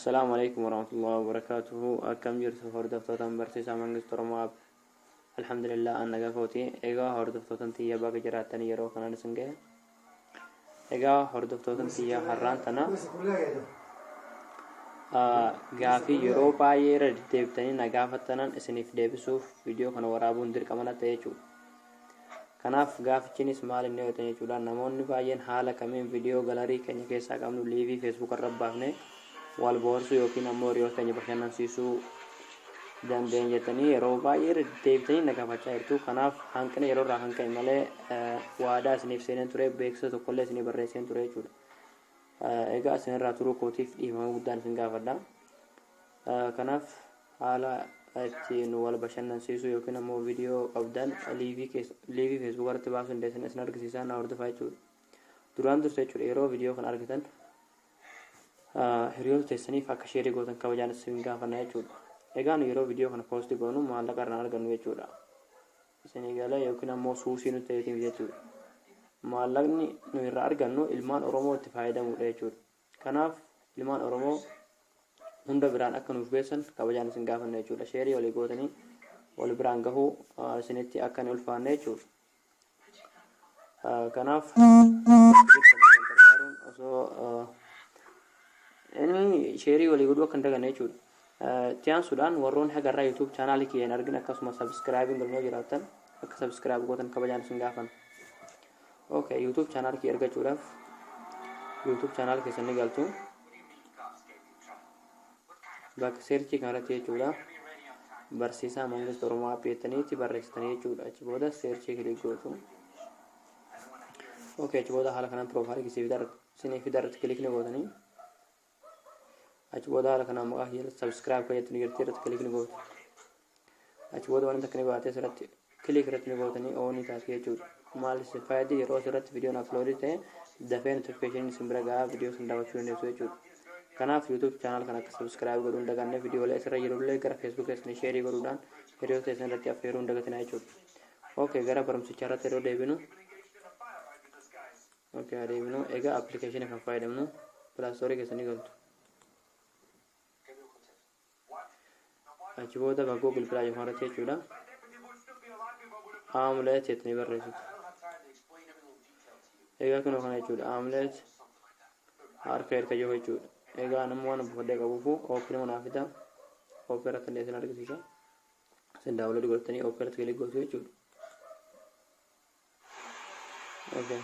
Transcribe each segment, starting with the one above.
Assalaamu alaikum warahmatullahi wabarakatuhu. Akkam jirtu hordoftootan Barsiisaa Mangistuu Oromoo App? Alhamdulillah, an nagaa kooti. Egaa hordoftootan tiyya, baga jiraattanii yeroo kanaan isin gahe. Egaa hordoftootan tiyya, har'aan tana gaafii yeroo baay'ee irra deddeebitanii na gaafattanan isiniif deebisuuf viidiyoo kana waraabuun dirqama na ta'e jechuudha. Kanaaf gaafichinis maal inni yoo ta'e jechuudha, namoonni baay'een haala kamiin viidiyoo gallery keenya keessaa qabnu live Facebook irra baafne wal bohaarsuu yookiin ammoo hiriyoota keenya bashannansiisuu dandeenya jettanii yeroo baay'ee irra deddeebitanii na gaafachaa jirtu. Kanaaf hanqina yeroo irraa kan ka'e malee waadaa isiniif seeneen ture, beeksisa tokkollee isinii barreesseen ture jechuudha. Egaa isinirraa turuu kootiif dhiifama guddaan isin gaafadha. Kanaaf haala ittiin wal bashannansiisuu yookiin ammoo viidiyoo qabdan live Facebook irratti baasuu dandeessan isin argisiisaa, na hordofaa jechuudha. Duraan dursa jechuudha, yeroo viidiyoo kana argitan hiriyoota teessaniif akka share gootan kabajaan isin gaafanna jechuudha. Egaa nu yeroo viidiyoo kana post goonu maallaqa irraa argannu jechuudha. Isinii galee? Yookiin ammoo suusii nutti ta'eetiif jechuudha. Maallaqni nu irraa argannu ilmaan Oromoo itti fayyadamuudha jechuudha. Kanaaf ilmaan Oromoo hunda biraan akka nuuf geessan kabajaan isin gaafanna jechuudha. Share walii gootanii wal biraan gahuu isinitti akka hin ulfaanne jechuudha. Kanaaf wal gargaaruun osoo inni share walii godhuu akka hin daganne jechuudha. Itti aansuudhaan warroonni hagarraa YouTube channel kiyya hin argin, akkasuma subscribe hin godhin jiraattan, akka subscribe gootan kabajaan isin gaafan. Okay, YouTube channel kiyya argachuudhaaf YouTube channel keessan ni galtu. Bakka search kanarratti jechuudha. Barsiisaa Mangistuu Oromoo App jettaniitti barreessitanii jechuudha. Achi booda search click gootu. Okay, achi booda haala kanaan profile isinii fidarratti click ni gootanii. Achi booda haala kanaan maqaa kiyya subscribe kan jettu ni jirti, irratti click ni gootu. Achi booda wanti akka ni baatee asirratti click irratti ni gootanii on taati jechuudha. Maal isin fayyadi? Yeroo asirratti viidiyoon upload ta'e dafee notification isin bira gahaa, viidiyoo isin daawwachuu dandeessu jechuudha. Kanaaf YouTube channel kana akka subscribe godhuu hin daganne, viidiyoolee asirra jirullee gara Facebook keessanii share godhuudhaan hiriyoota keessan irratti affeeruu hin dagatinaa jechuudha. Okay, gara barumsichaa irratti yeroo deebinu, okay, adeemnu. Egaa application kan fayyadamnu Play Store keessanii galtu. Achi booda bakka Google Play jedhamu irratti jechuudha. Amulet jettanii barreessitu. Egaa kunoo kana jechuudha. Amulet harka erga jiru jechuudha. Egaa namni waan buufadhee qabuufu open manaa fida. Open irratti illee isin argisiisa. Isin download godhatanii open irratti click gootu jechuudha. Okay.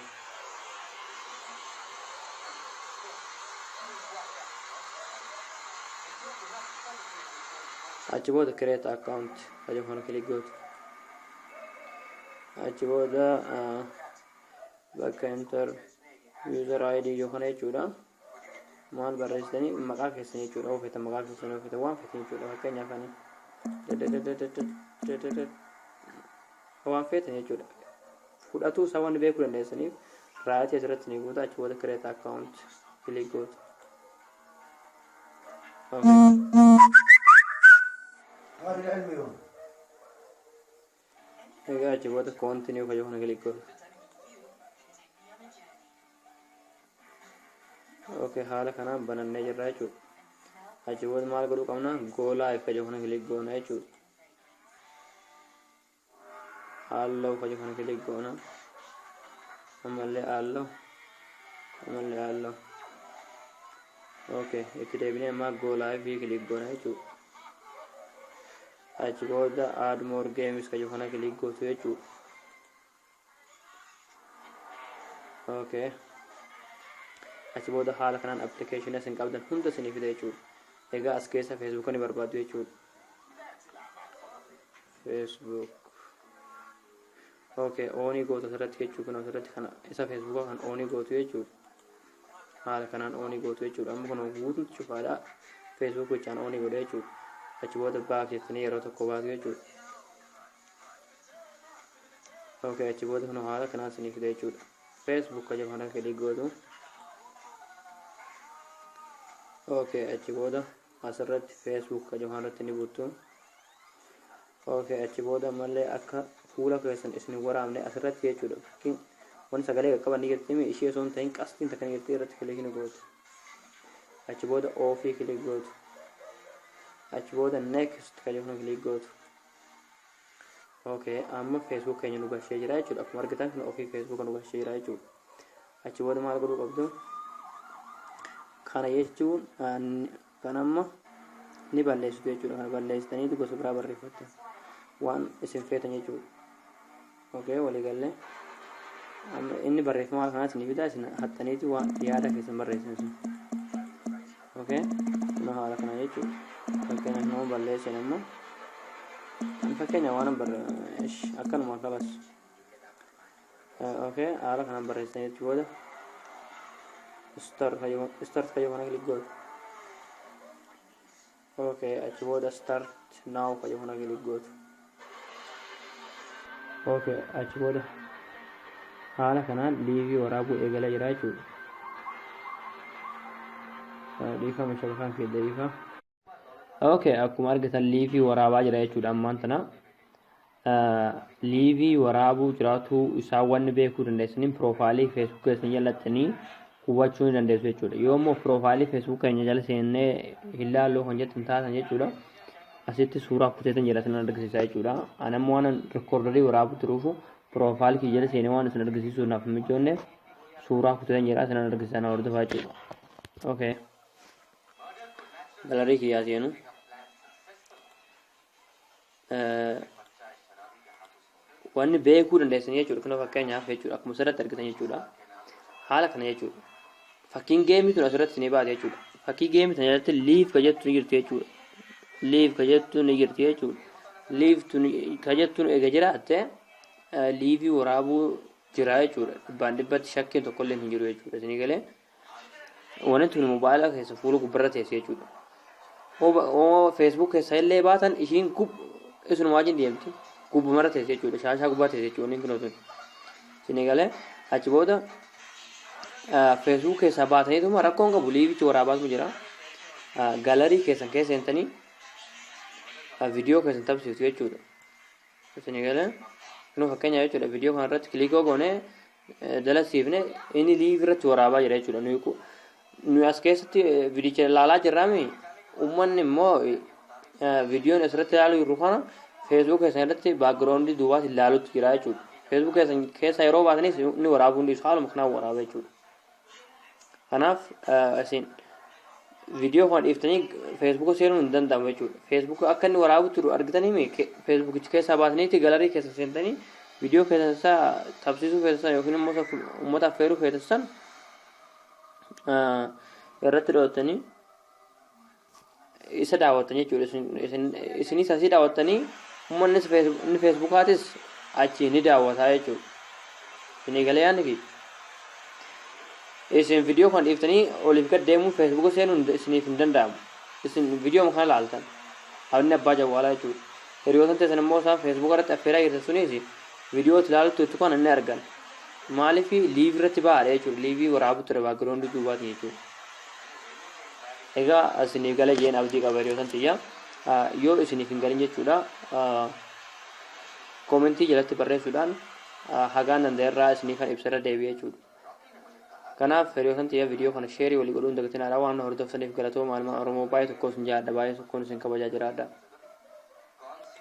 Achi booda create account jedhu kana click gootu. Achi booda bakka enter user ID jedhu kana jechuudha. Maal barreessitanii? Maqaa keessan jechuudha. Yoo feetan maqaa keessan, yoo feetan waan feetan jechuudha. Fakkeenyaaf ani waan feetan jechuudha. Fudhatuu isaa waan beekuu dandeessaniif right asirratti ni guuta. Achi booda create account click gootu. Okay. هذا العلم يوم Egaa achi booda continue kan kana click gootu. Okay, haala kanaan banannee jirra jechuudha. Achi booda maal godhuu qabna? Go live kan kana click goona jechuudha. Allow kan kana click goona. Ammallee allow. Ammallee allow. Okay, itti deebinee ammaa go live click goona jechuudha. Achi booda add more games kan kana click gootu jechuudha. Okay. Achi booda haala kanaan application isin qabdan hunda isinii fida jechuudha. Egaa as keessa Facebook ni barbaaddu jechuudha. Facebook. Okay, on gootu asirratti jechuu, kun asirratti kana isa Facebook kan on gootu jechuudha. Haala kanaan on gootu jechuudha. Amma kun guutuutti cufaadha. Facebook bichaan on godhe jechuudha. Achi booda back jettanii yeroo tokko baatu jechuudha. Okay, achi booda kun haala kanaan isinii fida jechuudha. Facebook kan jedhu kana click gootu. Okay, achi booda asirratti Facebook kan jedhu kanarratti ni buttu. Okay, achi booda ammallee akka fuula keessan isin waraabne asirratti jechuudha. Fakkiin wanti sagalee qaqqaban ni jirti, ishee osoo hin ta'in qastiin takka ni jirti, irratti click ni gootu. Achi booda off click gootu. Achi booda next ka jedhu click gootu. Okay, amma Facebook keenya nu galchee jira jechuudha. Akkuma argitan kun ofii Facebook nu galchee jira jechuudha. Achi booda maal godhuu qabdu? Kana jechuun kan amma ni balleessitu jechuudha. Kana balleessitaniitu gosa biraa barreeffattan. Waan isin feetan jechuudha. Okay, walii gallee. Amma inni barreeffama kanaas ni fida, isin haxxaniiti waan yaada keessan barreessan isin. Okay, kun haala kana jechuudha. Fakkeenyaaf nama balleessan amma fakkeenya waan barre akkanuma kalas. Okay, haala kanaan barreessan jechuu booda start kayyoo kana click gootu. Okay, achi booda start now kayyoo kana click gootu. Okay, achi booda haala kanaan live waraabuu eegala jira jechuudha. Dhiifama, shabakaan kee da'iifa. Okay, akkuma argitan live waraabaa jira jechuudha ammaan tana. Live waraabuu jiraatu isaa wanni beekuu dandeessaniin profile Facebook keessan jalattanii hubachuu ni dandeessu jechuudha. Yoo immoo profile Facebook keenya jala seennee hin laalloo kan jettan taatan jechuudha. Asitti suuraa kuteetan jira isin argisiisa jechuudha. Ani ammoo waan recorder waraabuu turuufu profile kiyya jala seenee waan isin argisiisuuf naaf hin mijoonneef suuraa kuteetan jira isin argisiisa, na hordofaa jechuudha. Okay. Gallery kiyyaa seenu. Wanni beekuu dandeessan jechuudha. Kun fakkeenyaaf jechuudha. Akkuma asirratti argitan jechuudha. Haala kana jechuudha. Fakkiin game tun asirratti ni baate jechuudha. Fakkii game tun jalatti live ka jettu ni jirti jechuudha. Live ka jettu ni jirti jechuudha. Live tun ka jettu eega jiraatte live waraabuu jira jechuudha. Dhibbaan dhibbatti shakkiin tokkollee hin jiru jechuudha. Isinii galee wanti tun mobaayila keessa fuula gubbarra teesse jechuudha. Hoo Facebook keessa illee baatan ishiin gub isunuma wajjin deemti. Gubbumarra teesse jechuudha. Shaashaa gubbaa teesse jechuudha. Inni kun tun. Isinii galee achi booda Facebook keessaa baataniituma rakkoon qabu, liveichi waraabaatu jira. Gallery keessan keessa seentanii viidiyoo keessan taphsiiftu jechuudha. Isinii galee kun fakkeenya jechuudha. Viidiyoo kana irratti click goone dalasiifne inni live irratti waraabaa jira jechuudha. Nuyi as keessatti viidicha ilaalaa jirraami, uummanni immoo viidiyoon asirratti ilaaluu jirru kana Facebook keessan irratti background duubaas ilaalutti jira jechuudha. Facebook keessan keessa yeroo baatanis inni waraabuu hin dhiisu, haaluma kanaan waraaba jechuudha. Kanaaf isin viidiyoo kana dhiiftanii Facebook seenuun hin danda'amu jechuudha. Facebook akka inni waraabu turu argitanii Facebookicha keessaa baataniiti gallery keessa seentanii viidiyoo keessan isaa taphsiisuu keessan yookiin immoo uummata affeeruu keessan irratti dho'atanii isa daawwattan jechuudha. Isinis asii daawwattanii uummanni inni Facebookaatis achi ni daawwataa jechuudha. Isinii galee yaadni kiyya. Isin viidiyoo kana dhiiftanii oliif gad deemuun Facebook seenuun isiniif hin danda'amu. Isin viidiyoo kana laaltan. Abni abbaa jawwaalaa jechuudha. Hiriyoota teessan immoo isaan Facebook irratti affeeraa jirtan sunis viidiyoo ilaalutti itti kana inni argan. Maaliif live irratti ba'aadha jechuudha. Live waraabu ture background duubaatiin jechuudha. Egaa isiniif gala jeen abdii qaba, hiriyoota tiyya. Yoo isiniif hin galin jechuudha, comment jalatti barreessuudhaan hagaan danda'erraa isiniifan ibsarra deebi'e jechuudha. Kanaaf hiriyoota tiyya, viidiyoo kana share walii godhuun dagatinaa. Waan hordoftaniif galatooma. Almaan Oromoo baay'ee tokko isin jaalladha, baay'ee tokkoon isin kabajaa jiraadha.